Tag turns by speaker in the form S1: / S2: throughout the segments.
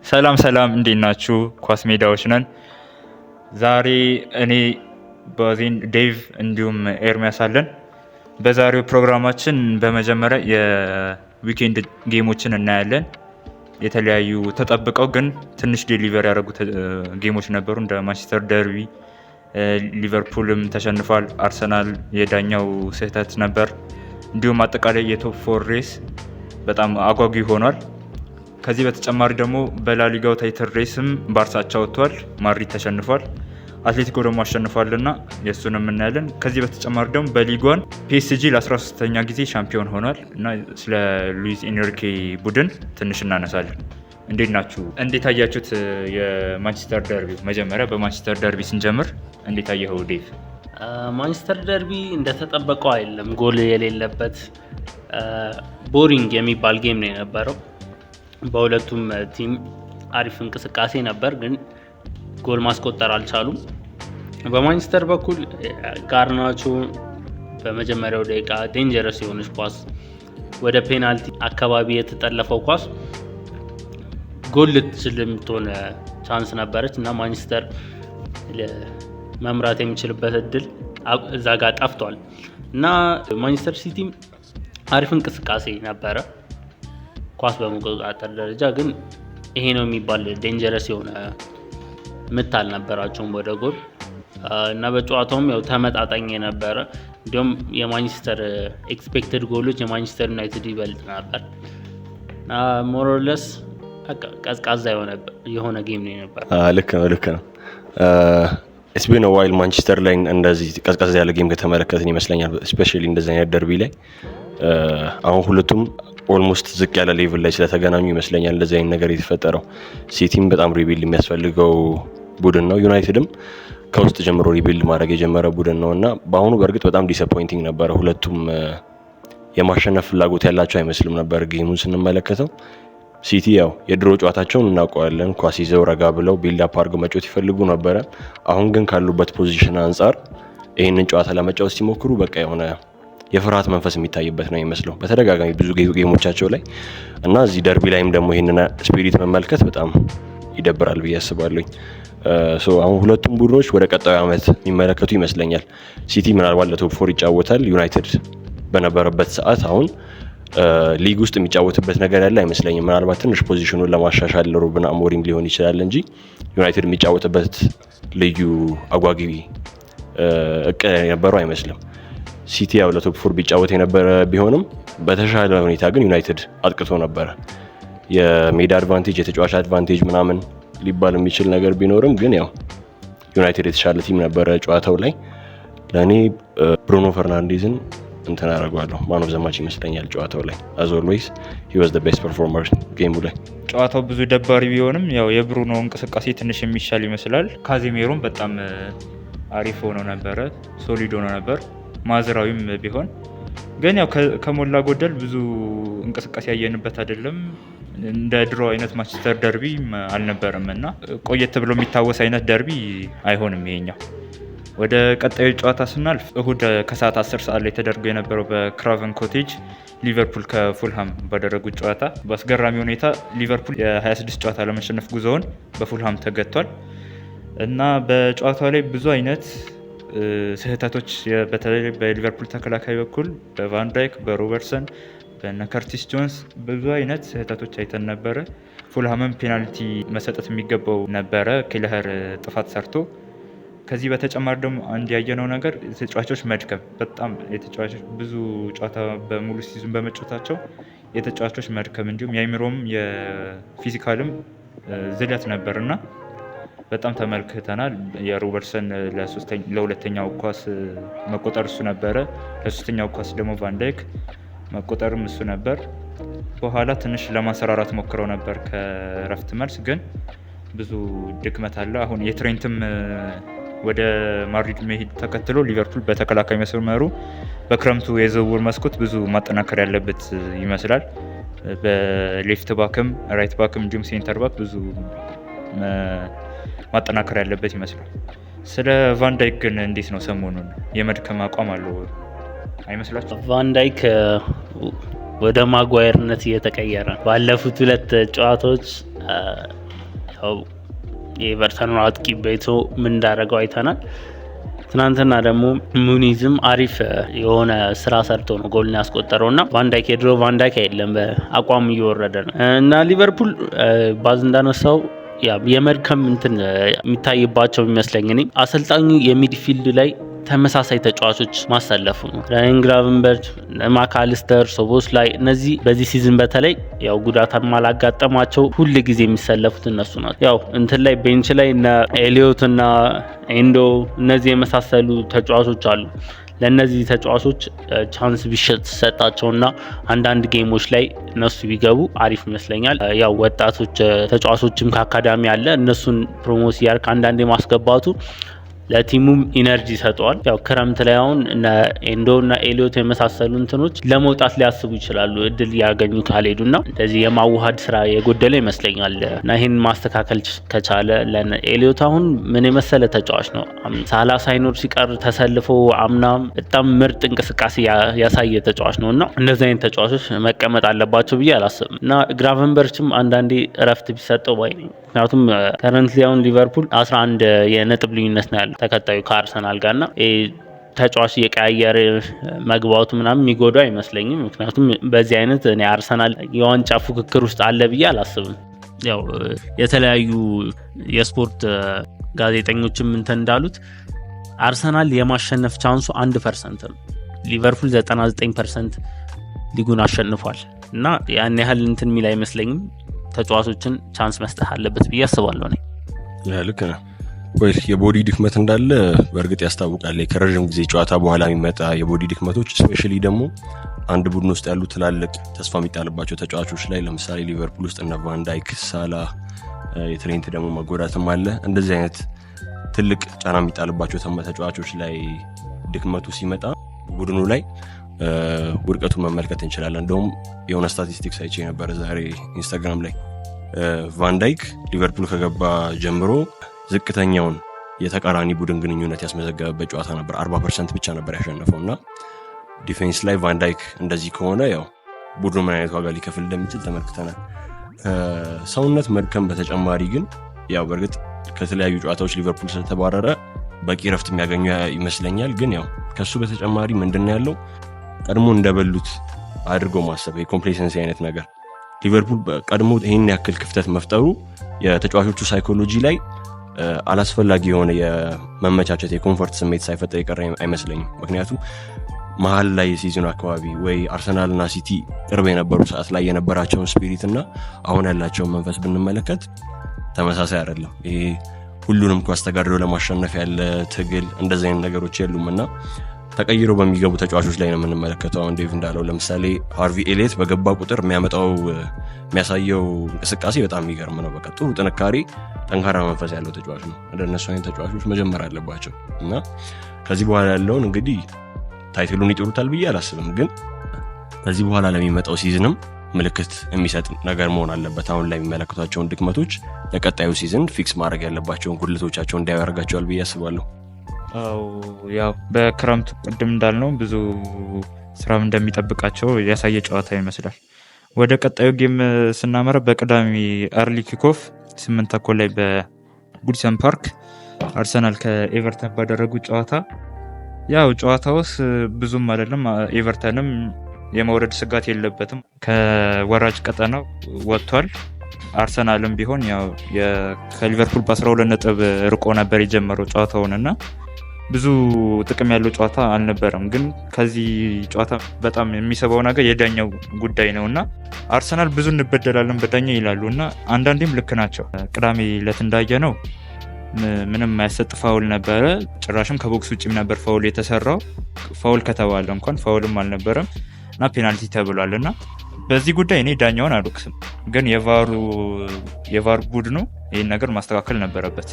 S1: ሰላም ሰላም፣ እንዴት ናችሁ? ኳስ ሜዳዎች ነን። ዛሬ እኔ ባዜን፣ ዴቭ እንዲሁም ኤርሚያስ አለን። በዛሬው ፕሮግራማችን በመጀመሪያ የ weekend game ኦችን እናያለን። የተለያዩ ተጠብቀው ግን ትንሽ deliver ያደረጉ game ኦች ነበሩ፣ እንደ ማንቸስተር ደርቢ፣ ሊቨርፑልም ተሸንፏል። አርሰናል የዳኛው ስህተት ነበር። እንዲሁም አጠቃላይ የ top four race በጣም አጓጊ ሆኗል። ከዚህ በተጨማሪ ደግሞ በላሊጋው title race ም ባርሳ አቻ ወጥቷል፣ ማድሪድ ተሸንፏል። አትሌቲኮ ደግሞ አሸንፏል እና የእሱንም እናያለን። ከዚህ በተጨማሪ ደግሞ በሊጓን ፒኤስጂ ለ13ኛ ጊዜ ሻምፒዮን ሆኗል እና ስለ ሉዊስ ኤንሪኬ ቡድን ትንሽ እናነሳለን። እንዴት ናችሁ? እንዴት አያችሁት የማንቸስተር ደርቢ? መጀመሪያ በማንቸስተር ደርቢ ስንጀምር እንዴት አየኸው ዴቭ?
S2: ማንቸስተር ደርቢ እንደተጠበቀው አይደለም። ጎል የሌለበት boring የሚባል game ነው የነበረው። በሁለቱም team አሪፍ እንቅስቃሴ ነበር፣ ግን ጎል ማስቆጠር አልቻሉም። በማንቸስተር በኩል ጋርናቾ በመጀመሪያው ደቂቃ dangerous የሆነች ኳስ፣ ወደ penalty አካባቢ የተጠለፈው ኳስ ጎል ልትችል የምትሆን chance ነበረች እና ማንቸስተር መምራት የሚችልበት እድል እዛ ጋር ጠፍቷል። እና ማንቸስተር ሲቲም አሪፍ እንቅስቃሴ ነበረ ኳስ በመቆጣጠር ደረጃ፣ ግን ይሄ ነው የሚባል dangerous የሆነ ምት አልነበራቸውም ወደ ጎል። እና በጨዋታውም ያው ተመጣጣኝ የነበረ፣ እንዲሁም የማንቸስተር expected ጎሎች የማንቸስተር ዩናይትድ ይበልጥ ነበር። እና more or less ቀዝቃዛ የሆነ game ነው የነበረ።
S3: ልክ ነው፣ ልክ ነው። It's been a while ማንቸስተር ላይ እንደዚህ ቀዝቀዝ ያለ game ከተመለከትን ይመስለኛል፣ especially እንደዚህ አይነት ደርቢ ላይ። አሁን ሁለቱም almost ዝቅ ያለ level ላይ ስለተገናኙ ይመስለኛል እንደዚህ አይነት ነገር የተፈጠረው። ሲቲም በጣም rebuild የሚያስፈልገው ቡድን ነው። ዩናይትድም ከውስጥ ጀምሮ rebuild ማድረግ የጀመረ ቡድን ነው። እና በአሁኑ በእርግጥ በጣም disappointing ነበረ። ሁለቱም የማሸነፍ ፍላጎት ያላቸው አይመስልም ነበር game ኡን ስንመለከተው። ሲቲ ያው የድሮ ጨዋታቸውን እናውቀዋለን። ኳስ ይዘው ረጋ ብለው build up አድርገው መጫወት ይፈልጉ ነበረ። አሁን ግን ካሉበት position አንጻር ይህንን ጨዋታ ለመጫወት ሲሞክሩ በቃ የሆነ የፍርሃት መንፈስ የሚታይበት ነው የሚመስለው በተደጋጋሚ ብዙ game ኦቻቸው ላይ። እና እዚህ ደርቢ ላይም ደግሞ ይህንን spirit መመልከት በጣም ይደብራል ብዬ አስባለሁኝ። አሁን ሁለቱም ቡድኖች ወደ ቀጣዩ ዓመት የሚመለከቱ ይመስለኛል። ሲቲ ምናልባት ለ top four ይጫወታል። ዩናይትድ በነበረበት ሰዓት አሁን ሊግ ውስጥ የሚጫወትበት ነገር ያለ አይመስለኝም። ምናልባት ትንሽ position ኑን ለማሻሻል ሩበን አሞሪም ሊሆን ይችላል እንጂ ዩናይትድ የሚጫወትበት ልዩ አጓጊ እቅድ የነበረው አይመስልም። ሲቲ ያው ለ top four ቢጫወት የነበረ ቢሆንም በተሻለ ሁኔታ ግን ዩናይትድ አጥቅቶ ነበረ። የሜዳ advantage፣ የተጫዋች advantage ምናምን ሊባል የሚችል ነገር ቢኖርም ግን ያው ዩናይትድ የተሻለ team ነበረ ጨዋታው ላይ። ለእኔ ብሩኖ ፈርናንዴዝን እንትን አደርገዋለሁ፣ man of the match ይመስለኛል ጨዋታው ላይ። As always, he was the best performer game ኡ ላይ።
S1: ጨዋታው ብዙ ደባሪ ቢሆንም ያው የብሩኖ እንቅስቃሴ ትንሽ የሚሻል ይመስላል። ካዜሜሮም በጣም አሪፍ ሆኖ ነበረ፣ solid ሆኖ ነበር። ማዝራዊም ቢሆን ግን ያው ከሞላ ጎደል ብዙ እንቅስቃሴ ያየንበት አይደለም። እንደ ድሮ አይነት ማንቸስተር ደርቢ አልነበረም እና ቆየት ብሎ የሚታወስ አይነት ደርቢ አይሆንም ይሄኛው። ወደ ቀጣዩ ጨዋታ ስናልፍ እሁድ ከሰዓት 10 ሰዓት ላይ ተደርጎ የነበረው በክራቨን ኮቴጅ ሊቨርፑል ከፉልሃም ባደረጉት ጨዋታ በአስገራሚ ሁኔታ ሊቨርፑል የ26 ጨዋታ ያለመሸነፍ ጉዞውን በፉልሃም ተገቷል። እና በጨዋታው ላይ ብዙ አይነት ስህተቶች፣ በተለይ በሊቨርፑል ተከላካይ በኩል በቫንዳይክ፣ በሮበርትሰን፣ በነ ከርቲስ ጆንስ ብዙ አይነት ስህተቶች አይተን ነበረ። ፉልሃምም penalty መሰጠት የሚገባው ነበረ ኬለኸር ጥፋት ሰርቶ። ከዚህ በተጨማሪ ደግሞ አንድ ያየነው ነገር የተጫዋቾች መድከም፣ በጣም የተጫዋቾች ብዙ ጨዋታ በሙሉ season በመጫወታቸው የተጫዋቾች መድከም እንዲሁም የአይምሮም የ physical ም ዝለት ነበር እና በጣም ተመልክተናል። የሮበርትሰን ለሁለተኛው ኳስ መቆጠር እሱ ነበረ። ለሶስተኛው ኳስ ደግሞ ቫንዳይክ መቆጠርም እሱ ነበር። በኋላ ትንሽ ለማንሰራራት ሞክረው ነበር ከረፍት መልስ፣ ግን ብዙ ድክመት አለ። አሁን የትሬንትም ወደ ማድሪድ መሄድ ተከትሎ ሊቨርፑል በተከላካይ መስመሩ በክረምቱ የዝውውር መስኮት ብዙ ማጠናከር ያለበት ይመስላል። በ left back ም right back ም እንዲሁም center back ብዙ ማጠናከር ያለበት ይመስላል። ስለ ቫንዳይክ ግን እንዴት ነው? ሰሞኑን የመድከም አቋም አለው አይመስላችሁም?
S2: ቫንዳይክ ወደ ማጓየርነት እየተቀየረ፣ ባለፉት ሁለት ጨዋታዎች ያው የኤቨርተኑ አጥቂ ቤቶ ምን እንዳደረገው አይተናል። ትናንትና ደግሞ ሙኒዝም አሪፍ የሆነ ስራ ሰርቶ ነው ጎልን ያስቆጠረው እና ቫንዳይክ የድሮ ቫንዳይክ አይደለም፣ በአቋሙ እየወረደ ነው እና ሊቨርፑል ባዝ እንዳነሳው የመድከም እንትን የሚታይባቸው የሚመስለኝ እኔ አሰልጣኙ የ midfield ላይ ተመሳሳይ ተጫዋቾች ማሰለፉ ነው። ራያን ግራቨንበርች፣ ማካሊስተር፣ ሶቦስላይ እነዚህ በዚህ season በተለይ ያው ጉዳት አላጋጠማቸው ሁል ጊዜ የሚሰለፉት እነሱ ናቸው። ያው እንትን ላይ bench ላይ እነ ኤሊዮት እና ኤንዶ እነዚህ የመሳሰሉ ተጫዋቾች አሉ። ለእነዚህ ተጫዋቾች chance ቢሰጣቸውና አንዳንድ game ኦች ላይ እነሱ ቢገቡ አሪፍ ይመስለኛል። ያው ወጣቶች ተጫዋቾችም ከአካዳሚ አለ፣ እነሱን promote ያርክ አንዳንዴ ማስገባቱ ለ team ኡም energy ይሰጠዋል። ያው ክረምት ላይ አሁን እነ ኤንዶ እና ኤሊዮት የመሳሰሉ እንትኖች ለመውጣት ሊያስቡ ይችላሉ እድል ያገኙ ካልሄዱ እና እንደዚህ የማዋሃድ ስራ የጎደለ ይመስለኛል እና ይህን ማስተካከል ከቻለ ኤሊዮት አሁን ምን የመሰለ ተጫዋች ነው። ሳላ ሳይኖር ሲቀር ተሰልፎ አምናም በጣም ምርጥ እንቅስቃሴ ያሳየ ተጫዋች ነው እና እንደዚህ አይነት ተጫዋቾች መቀመጥ አለባቸው ብዬ አላስብም እና ግራቨንበርችም አንዳንዴ እረፍት ቢሰጠው ባይ ነኝ። ምክንያቱም currently አሁን ሊቨርፑል 11 የነጥብ ልዩነት ነው ያለው ተከታዩ ከአርሰናል ጋር እና ተጫዋች እየቀያየረ መግባቱ ምናምን የሚጎዳው አይመስለኝም። ምክንያቱም በዚህ አይነት እኔ አርሰናል የዋንጫ ፉክክር ውስጥ አለ ብዬ አላስብም። ያው የተለያዩ የስፖርት ጋዜጠኞችም እንትን እንዳሉት አርሰናል የማሸነፍ chance ኡ 1% ነው። ሊቨርፑል 99% ሊጉን አሸንፏል እና ያን ያህል እንትን የሚል አይመስለኝም። ተጫዋቾችን chance መስጠት አለበት ብዬ አስባለሁ እኔ።
S3: ልክ ነህ። ወይ የ body ድክመት እንዳለ በእርግጥ ያስታውቃል። ከረዥም ጊዜ ጨዋታ በኋላ የሚመጣ የ body ድክመቶች especially ደግሞ አንድ ቡድን ውስጥ ያሉ ትላልቅ ተስፋ የሚጣልባቸው ተጫዋቾች ላይ፣ ለምሳሌ ሊቨርፑል ውስጥ እነ ቫንዳይክ፣ ሳላ፣ የትሬንት ደግሞ መጎዳትም አለ። እንደዚህ አይነት ትልቅ ጫና የሚጣልባቸው ተጫዋቾች ላይ ድክመቱ ሲመጣ ቡድኑ ላይ ውድቀቱን መመልከት እንችላለን። እንደውም የሆነ ስታቲስቲክስ አይቼ ነበረ ዛሬ ኢንስታግራም ላይ፣ ቫንዳይክ ሊቨርፑል ከገባ ጀምሮ ዝቅተኛውን የተቃራኒ ቡድን ግንኙነት ያስመዘገበበት ጨዋታ ነበር። 40% ብቻ ነበር ያሸነፈው እና defense ላይ ቫንዳይክ እንደዚህ ከሆነ ያው ቡድኑ ምን አይነት ዋጋ ሊከፍል እንደሚችል ተመልክተናል። ከሰውነት መድከም በተጨማሪ ግን ያው በእርግጥ ከተለያዩ ጨዋታዎች ሊቨርፑል ስለተባረረ በቂ ረፍት የሚያገኙ ይመስለኛል። ግን ያው ከሱ በተጨማሪ ምንድን ያለው ቀድሞ እንደበሉት አድርጎ ማሰብ፣ የ complacency አይነት ነገር፣ ሊቨርፑል ቀድሞ ይህን ያክል ክፍተት መፍጠሩ የተጫዋቾቹ psychology ላይ አላስፈላጊ የሆነ የመመቻቸት የ comfort ስሜት ሳይፈጠር የቀረ አይመስለኝም። ምክንያቱም መሀል ላይ የ season ኡ አካባቢ ወይ አርሰናልና ሲቲ ቅርብ የነበሩ ሰዓት ላይ የነበራቸውን spirit እና አሁን ያላቸውን መንፈስ ብንመለከት ተመሳሳይ አይደለም። ይሄ ሁሉንም ኳስ ተጋድሎ ለማሸነፍ ያለ ትግል እንደዚህ አይነት ነገሮች የሉም እና ተቀይሮ በሚገቡ ተጫዋቾች ላይ ነው የምንመለከተው። አሁን ዴቭ እንዳለው ለምሳሌ ሃርቪ ኤሊየት በገባ ቁጥር የሚያመጣው የሚያሳየው እንቅስቃሴ በጣም የሚገርም ነው። በቃ ጥሩ ጥንካሬ፣ ጠንካራ መንፈስ ያለው ተጫዋች ነው። እንደነሱ አይነት ተጫዋቾች መጀመር አለባቸው እና ከዚህ በኋላ ያለውን እንግዲህ title ኡን ይጥሉታል ብዬ አላስብም፣ ግን ከዚህ በኋላ ለሚመጣው season ም ምልክት የሚሰጥ ነገር መሆን አለበት። አሁን ላይ የሚመለከቷቸውን ድክመቶች ለቀጣዩ season fix ማድረግ ያለባቸውን ጉድለቶቻቸውን እንዲያዩ ያደርጋቸዋል ብዬ አስባለሁ።
S1: አዎ፣ ያው በክረምቱ ቅድም እንዳልነው ብዙ ስራም እንደሚጠብቃቸው ያሳየ ጨዋታ ይመስላል። ወደ ቀጣዩ game ስናመራ በቅዳሜ early kickoff 8:30 ላይ በጉዲሰን ፓርክ አርሰናል ከኤቨርተን ባደረጉት ጨዋታ ያው ጨዋታውስ ብዙም አይደለም። ኤቨርተንም የመውረድ ስጋት የለበትም። ከወራጅ ቀጠናው ወጥቷል። አርሰናልም ቢሆን ያው ከሊቨርፑል በ12 ነጥብ ርቆ ነበር የጀመረው ጨዋታውን እና ብዙ ጥቅም ያለው ጨዋታ አልነበረም። ግን ከዚህ ጨዋታ በጣም የሚስበው ነገር የዳኛው ጉዳይ ነው እና አርሰናል ብዙ እንበደላለን በዳኛ ይላሉ እና አንዳንዴም ልክ ናቸው። ቅዳሜ ዕለት እንዳየነው ምንም የማያሰጥ foul ነበረ። ጭራሽም ከ box ውጭም ነበር foul የተሰራው። Foul ከተባለ እንኳን foul ም አልነበረም እና ፔናልቲ ተብሏል እና በዚህ ጉዳይ እኔ ዳኛውን አልወቅስም፣ ግን የ VAR ቡድኑ ይህን ነገር ማስተካከል ነበረበት።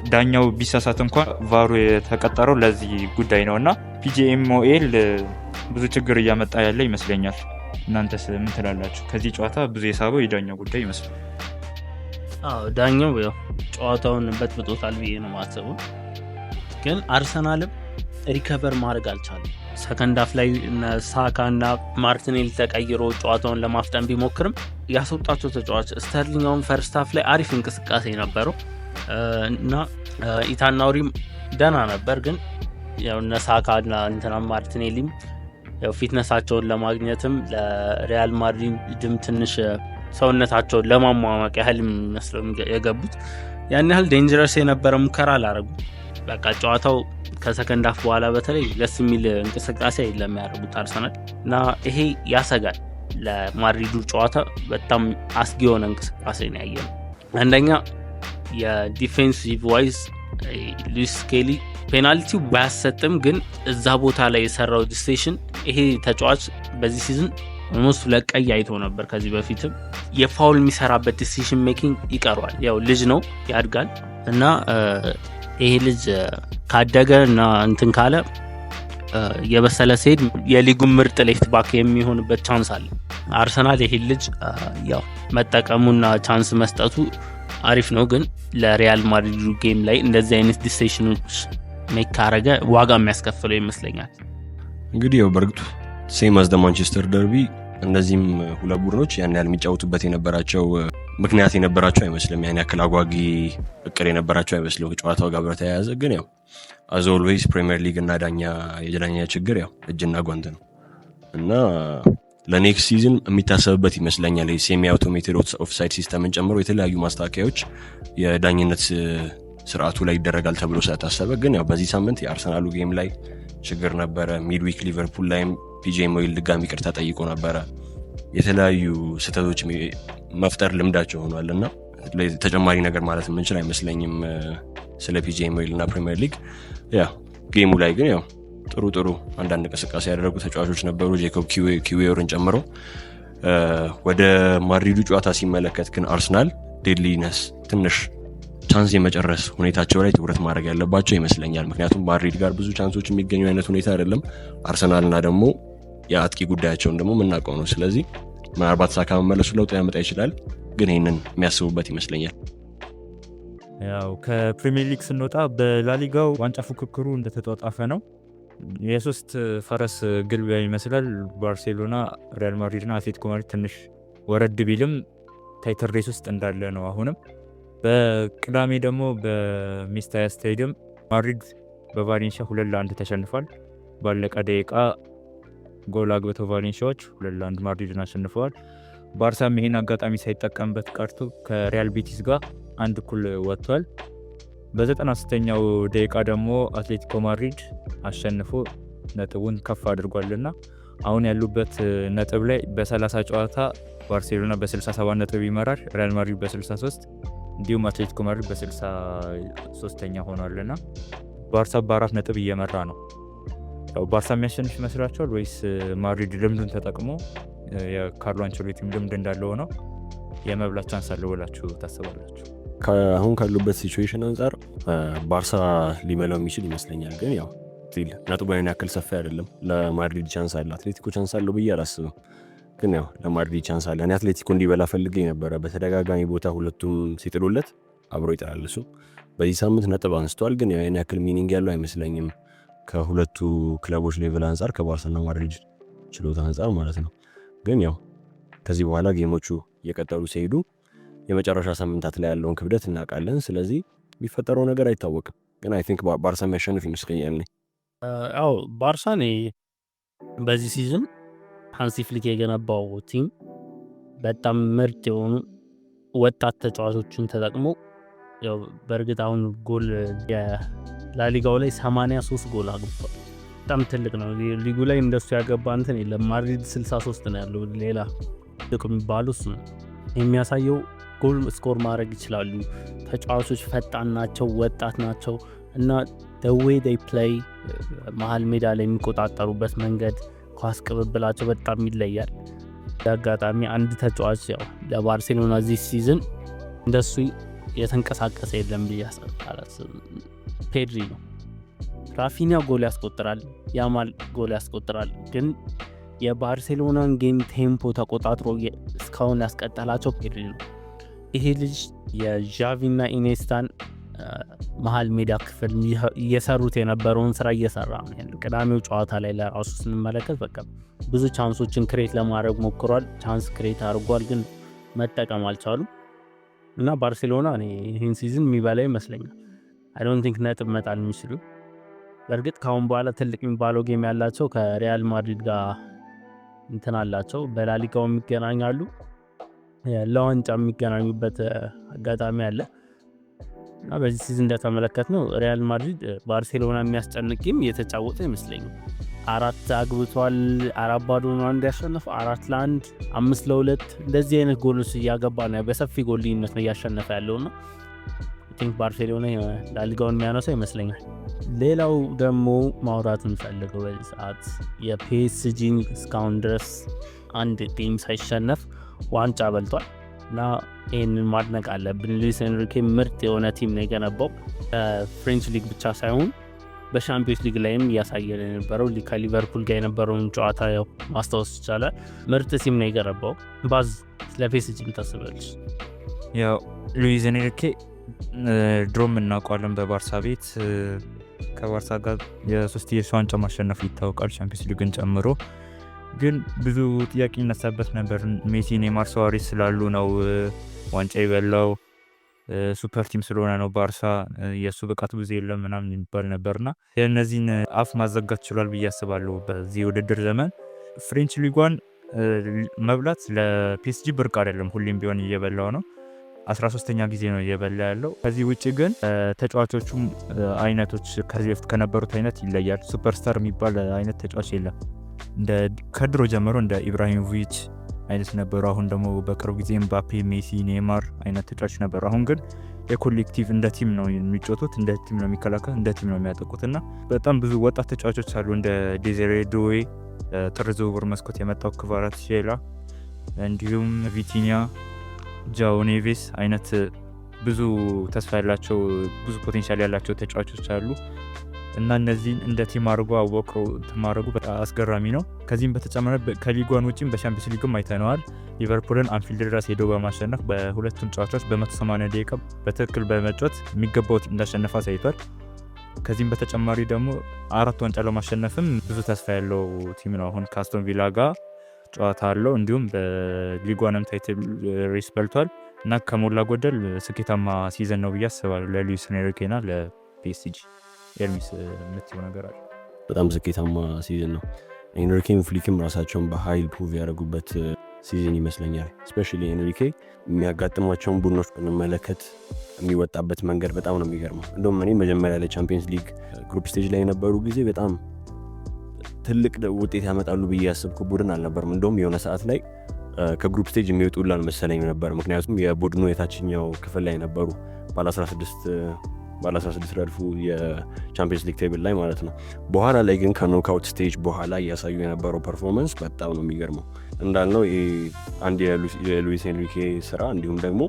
S1: ዳኛው ቢሳሳት እንኳን VAR ኡ የተቀጠረው ለዚህ ጉዳይ ነው እና PGMOL ብዙ ችግር እያመጣ ያለ ይመስለኛል። እናንተስ ምን ትላላችሁ? ከዚህ ጨዋታ ብዙ የሳበው የዳኛው ጉዳይ ይመስላል።
S2: አዎ፣ ዳኛው ያው ጨዋታውን በጥብጦታል ብዬ ነው የማስበው። ግን አርሰናልም recover ማድረግ አልቻለም። Second half ላይ እነ ሳካ እና ማርቲኔሊ ተቀይሮ ጨዋታውን ለማፍጠን ቢሞክርም ያስወጣቸው ተጫዋች ስተርሊንግ አሁን first half ላይ አሪፍ እንቅስቃሴ ነበረው እና ኢታን ንዋኔሪም ደህና ነበር፣ ግን ያው እነ ሳካ እና እንትና ማርቲኔሊም ያው fitness ኣቸውን ለማግኘትም ለሪያል ማድሪድም ትንሽ ሰውነታቸውን ለማሟሟቅ ያህል የሚመስለው የገቡት ያን ያህል dangerous የነበረ ሙከራ አላረጉም። በቃ ጨዋታው ከ second half በኋላ በተለይ ደስ የሚል እንቅስቃሴ የለም ያደረጉት አርሰናል እና ይሄ ያሰጋል። ለማድሪዱ ጨዋታ በጣም አስጊ የሆነ እንቅስቃሴ ነው ያየነው። አንደኛ የ defensive wise ሉዊስ ስኬሊ ፔናልቲው ባያሰጥም ግን እዛ ቦታ ላይ የሰራው decision፣ ይሄ ተጫዋች በዚህ season almost ሁለት ቀይ አይቶ ነበር ከዚህ በፊትም፣ የ foul የሚሰራበት decision making ይቀረዋል። ያው ልጅ ነው፣ ያድጋል እና ይሄ ልጅ ካደገ እና እንትን ካለ፣ የበሰለ ሲሄድ የሊጉን ምርጥ left back የሚሆንበት chance አለ። አርሰናል ይሄ ልጅ ያው መጠቀሙና chance መስጠቱ አሪፍ ነው፣ ግን ለሪያል ማድሪዱ game ላይ እንደዚህ አይነት decision ኖች make ካረገ ዋጋ የሚያስከፍለው ይመስለኛል።
S3: እንግዲህ ያው በእርግጡ same as the ማንቸስተር ደርቢ እነዚህም ሁለት ቡድኖች ያን ያህል የሚጫወቱበት የነበራቸው ምክንያት የነበራቸው አይመስልም። ያን ያክል አጓጊ እቅድ የነበራቸው አይመስልም ከጨዋታው ጋር በተያያዘ። ግን ያው as always ፕሪሚየር ሊግ እና ዳኛ የዳኛ ችግር ያው እጅና ጓንት ነው እና ለ next season የሚታሰብበት ይመስለኛል። Semi automated offside system ን ጨምሮ የተለያዩ ማስተካከያዎች የዳኝነት ስርዓቱ ላይ ይደረጋል ተብሎ ስለታሰበ፣ ግን ያው በዚህ ሳምንት የአርሰናሉ game ላይ ችግር ነበረ። Midweek ሊቨርፑል ላይም PGMOL ድጋሚ ይቅርታ ጠይቆ ነበረ። የተለያዩ ስህተቶች መፍጠር ልምዳቸው ሆኗል እና ተጨማሪ ነገር ማለት የምንችል አይመስለኝም ስለ PGMOL እና ፕሪሚየር ሊግ። Yeah፣ game ኡ ላይ ግን ያው ጥሩ ጥሩ አንዳንድ እንቅስቃሴ ያደረጉ ተጫዋቾች ነበሩ፣ ጄኮብ ኪዊዮርን ጨምሮ። ወደ ማድሪዱ ጨዋታ ሲመለከት ግን አርሰናል deadliness፣ ትንሽ chance የመጨረስ ሁኔታቸው ላይ ትኩረት ማድረግ ያለባቸው ይመስለኛል። ምክንያቱም ማድሪድ ጋር ብዙ chance ኦች የሚገኙ አይነት ሁኔታ አይደለም። አርሰናልና ደግሞ የአጥቂ ጉዳያቸውን ደግሞ የምናውቀው ነው። ስለዚህ ምናልባት ሳካ መመለሱ ለውጥ ያመጣ ይችላል፣ ግን ይህንን የሚያስቡበት ይመስለኛል።
S1: ያው ከፕሪሚየር ሊግ ስንወጣ በላሊጋው ዋንጫ ፉክክሩ እንደተጧጧፈ ነው። የሶስት ፈረስ ግልቢያ ይመስላል። ባርሴሎና፣ ሪያል ማድሪድ እና አትሌቲኮ ማድሪድ ትንሽ ወረድ ቢልም title race ውስጥ እንዳለ ነው አሁንም። በቅዳሜ ደግሞ በሜስታያ ስታዲየም ማድሪድ በቫሌንሺያ 2-1 ተሸንፏል። ባለቀ ደቂቃ ጎል አግብተው ቫሌንሺያዎች 2-1 ማድሪድን አሸንፈዋል። ባርሳም ይሄን አጋጣሚ ሳይጠቀምበት ቀርቶ ከሪያል ቤቲስ ጋር 1 እኩል ወጥቷል። በ96ኛው ደቂቃ ደግሞ አትሌቲኮ ማድሪድ አሸንፎ ነጥቡን ከፍ አድርጓልና አሁን ያሉበት ነጥብ ላይ በ30 ጨዋታ ባርሴሎና በ67 ነጥብ ይመራል። ሪያል ማድሪድ በ63፣ እንዲሁም አትሌቲኮ ማድሪድ በ63ኛ ሆኗልና ባርሳ በ4 ነጥብ እየመራ ነው። ያው ባርሳ የሚያሸንፍ ይመስላችኋል ወይስ ማድሪድ ልምዱን ተጠቅሞ፣ የካርሎ አንቸሎቲም ልምድ እንዳለ ሆነው፣ የመብላት chance አለው ብላችሁ ታስባላችሁ?
S3: አሁን ካሉበት situation አንጻር ባርሳ ሊበላው የሚችል ይመስለኛል። ግን ያው still ነጥቡ ያን ያክል ሰፊ አይደለም። ለማድሪድ chance አለ። አትሌቲኮ chance አለው ብዬ አላስብም። ግን ያው ለማድሪድ chance አለ። እኔ አትሌቲኮ እንዲበላ ፈልጌ ነበረ። በተደጋጋሚ ቦታ ሁለቱም ሲጥሉለት አብሮ ይጥላል እሱ። በዚህ ሳምንት ነጥብ አንስቷል። ግን ያው ያን ያክል meaning ያለው አይመስለኝም ከሁለቱ ክለቦች level አንጻር፣ ከባርሳና ማድሪድ ችሎታ አንጻር ማለት ነው። ግን ያው ከዚህ በኋላ game ኦቹ እየቀጠሉ ሲሄዱ የመጨረሻ ሳምንታት ላይ ያለውን ክብደት እናውቃለን። ስለዚህ የሚፈጠረው ነገር አይታወቅም። ግን I think ባርሳ የሚያሸንፍ ይመስለኛል።
S2: አዎ፣ ባርሳ እኔ በዚህ season ሃንሲ ፍሊክ የገነባው team በጣም ምርጥ የሆኑ ወጣት ተጫዋቾችን ተጠቅሞ፣ ያው በእርግጥ አሁን ጎል የላሊጋው ላይ 83 ጎል አግብቷል። በጣም ትልቅ ነው። ሊጉ ላይ እንደሱ ያገባ እንትን የለም። ማድሪድ 63 ነው ያለው። ሌላ ትልቅ የሚባሉ እሱ ነው የሚያሳየው። ጎል score ማድረግ ይችላሉ። ተጫዋቾች ፈጣን ናቸው፣ ወጣት ናቸው እና the way they play፣ መሀል ሜዳ ላይ የሚቆጣጠሩበት መንገድ፣ ኳስ ቅብብላቸው በጣም ይለያል። አጋጣሚ አንድ ተጫዋች ያው ለባርሴሎና this season እንደሱ የተንቀሳቀሰ የለም ብዬ አላስብም። ፔድሪ ነው። ራፊኒያ ጎል ያስቆጥራል፣ ያማል ጎል ያስቆጥራል። ግን የባርሴሎናን game tempo ተቆጣጥሮ እስካሁን ያስቀጠላቸው ፔድሪ ነው። ይሄ ልጅ የዣቪና ኢኔስታን መሀል ሜዳ ክፍል እየሰሩት የነበረውን ስራ እየሰራ ነው ያለው። ቅዳሜው ጨዋታ ላይ ለራሱ ስንመለከት በቃ ብዙ chance ኦችን create ለማድረግ ሞክሯል። Chance create አድርጓል፣ ግን መጠቀም አልቻሉም። እና ባርሴሎና እኔ ይህን season የሚበላ ይመስለኛል። I don't think ነጥብ መጣል የሚችሉ። በእርግጥ ከአሁን በኋላ ትልቅ የሚባለው game ያላቸው ከሪያል ማድሪድ ጋር እንትን አላቸው። በላሊጋው የሚገናኛሉ፣ ለዋንጫ የሚገናኙበት አጋጣሚ አለ። እና በዚህ season እንደተመለከትነው ሪያል ማድሪድ ባርሴሎና የሚያስጨንቅ game እየተጫወተ ይመስለኛል። አራት አግብቷል። 4-0 ነው አንድ ያሸነፈው፣ 4-1፣ 5-2 እንደዚህ አይነት ጎሎች እያገባ ነው። በሰፊ ጎል ልዩነት ነው እያሸነፈ ያለው እና think ባርሴሎና ላሊጋውን የሚያነሳው ይመስለኛል። ሌላው ደግሞ ማውራት የምፈልገው በዚህ ሰዓት የፒኤስጂን እስካሁን ድረስ አንድ game ሳይሸነፍ ዋንጫ በልቷል እና ይህንን ማድነቅ አለብን። ሉዊስ ኤንሪኬ ምርጥ የሆነ team ነው የገነባው። French ሊግ ብቻ ሳይሆን በሻምፒዮንስ ሊግ ላይም እያሳየን የነበረው ከሊቨርፑል ጋር የነበረውን ጨዋታ ያው ማስታወስ ይቻላል። ምርጥ team ነው የገነባው። ባዝ ስለ ፒኤስጂ ታስባለች?
S1: ያው ሉዊስ ኤንሪኬ ድሮም እናውቀዋለን፣ በባርሳ ቤት ከባርሳ ጋር የሶስትዮሽ ዋንጫ ማሸነፉ ይታወቃል፣ ቻምፒዮንስ ሊግን ጨምሮ። ግን ብዙ ጥያቄ ይነሳበት ነበር። ሜሲ፣ ኔይማር፣ ሱዋሬዝ ስላሉ ነው ዋንጫ የበላው፣ super team ስለሆነ ነው ባርሳ፣ የእሱ ብቃት ብዙ የለም ምናምን የሚባል ነበርና የእነዚህን አፍ ማዘጋት ችሏል ብዬ አስባለሁ። በዚህ ውድድር ዘመን French ሊጓን መብላት ለፒኤስጂ ብርቅ አይደለም፣ ሁሌም ቢሆን እየበላው ነው። 13ኛ ጊዜ ነው እየበላ ያለው። ከዚህ ውጭ ግን ተጫዋቾቹም አይነቶች ከዚህ በፊት ከነበሩት አይነት ይለያል። Superstar የሚባል አይነት ተጫዋች የለም። እንደ ከድሮ ጀምሮ እንደ ኢብራሂሞቪች አይነት ነበሩ። አሁን ደግሞ በቅርብ ጊዜ ምባፔ፣ ሜሲ፣ ኔይማር አይነት ተጫዋች ነበሩ። አሁን ግን የ collective እንደ team ነው የሚጫወቱት፣ እንደ team ነው የሚከላከል፣ እንደ team ነው የሚያጠቁት እና በጣም ብዙ ወጣት ተጫዋቾች አሉ፣ እንደ ዴዚሬ ዱዌ፣ ጥር ዝውውር መስኮት የመጣው ክቫራትስኬሊያ፣ እንዲሁም ቪቲኒያ፣ ጃኦ ኔቬስ አይነት ብዙ ተስፋ ያላቸው፣ ብዙ potential ያላቸው ተጫዋቾች አሉ እና እነዚህን እንደ team አድርጎ አወቅሮ ማድረጉ በጣም አስገራሚ ነው። ከዚህም በተጨማሪ ከሊጓን ውጭም በሻምፒዮንስ ሊግም አይተነዋል። ሊቨርፑልን አንፊልድ ድረስ ሄዶ በማሸነፍ በሁለቱም ጨዋታዎች በ180 ደቂቃ በትክክል በመጫወት የሚገባው እንዳሸነፈ አሳይቷል። ከዚህም በተጨማሪ ደግሞ አራት ዋንጫ ለማሸነፍም ብዙ ተስፋ ያለው team ነው። አሁን ከአስቶን ቪላ ጋር ጨዋታ አለው። እንዲሁም በሊጓንም title race በልቷል እና ከሞላ ጎደል ስኬታማ season ነው ብዬ አስባለሁ ለሉዊስ ኤንሪኬ እና ለፒኤስጂ። ኤርሚስ የምትለው ነገር አለ?
S3: በጣም ስኬታማ season ነው። ኤንሪኬም ፍሊክም ራሳቸውን በሀይል prove ያደረጉበት season ይመስለኛል። Especially ኤንሪኬ የሚያጋጥሟቸውን ቡድኖች ብንመለከት የሚወጣበት መንገድ በጣም ነው የሚገርመው። እንደውም እኔ መጀመሪያ ላይ ቻምፒየንስ ሊግ group stage ላይ የነበሩ ጊዜ በጣም ትልቅ ውጤት ያመጣሉ ብዬ ያሰብኩ ቡድን አልነበርም። እንደውም የሆነ ሰዓት ላይ ከ group stage የሚወጡ አልመሰለኝም ነበር። ምክንያቱም የቡድኑ የታችኛው ክፍል ላይ ነበሩ፣ ባለ 16 ረድፉ የቻምፒየንስ ሊግ table ላይ ማለት ነው። በኋላ ላይ ግን ከ knockout stage በኋላ እያሳዩ የነበረው performance በጣም ነው የሚገርመው። እንዳልነው ይሄ አንድ የሉዊስ ኤንሪኬ ስራ እንዲሁም ደግሞ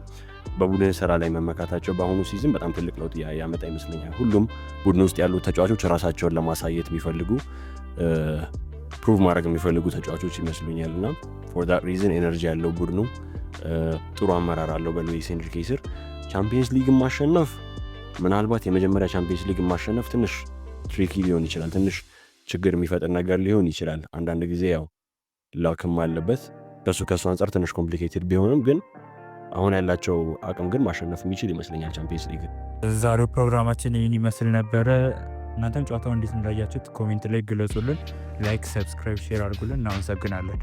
S3: በቡድን ስራ ላይ መመካታቸው በአሁኑ season በጣም ትልቅ ለውጥ ያመጣ ይመስለኛል። ሁሉም ቡድን ውስጥ ያሉ ተጫዋቾች ራሳቸውን ለማሳየት የሚፈልጉ፣ prove ማድረግ የሚፈልጉ ተጫዋቾች ይመስሉኛል እና for that reason energy ያለው ቡድኑ ጥሩ አመራር አለው በሉዊስ ኤንሪኬ ስር። ቻምፒየንስ ሊግ ማሸነፍ፣ ምናልባት የመጀመሪያ ቻምፒየንስ ሊግ ማሸነፍ ትንሽ tricky ሊሆን ይችላል። ትንሽ ችግር የሚፈጥር ነገር ሊሆን ይችላል። አንዳንድ ጊዜ ያው luck ም አለበት። ከሱ አንጻር ትንሽ complicated ቢሆንም ግን አሁን ያላቸው አቅም ግን ማሸነፍ የሚችል ይመስለኛል ቻምፒየንስ ሊግ።
S1: ዛሬው ፕሮግራማችን ይህን ይመስል ነበረ። እናንተም ጨዋታው እንዴት እንዳያችሁት comment ላይ ግለጹልን። Like፣ subscribe፣ share አድርጉልን። እናመሰግናለን።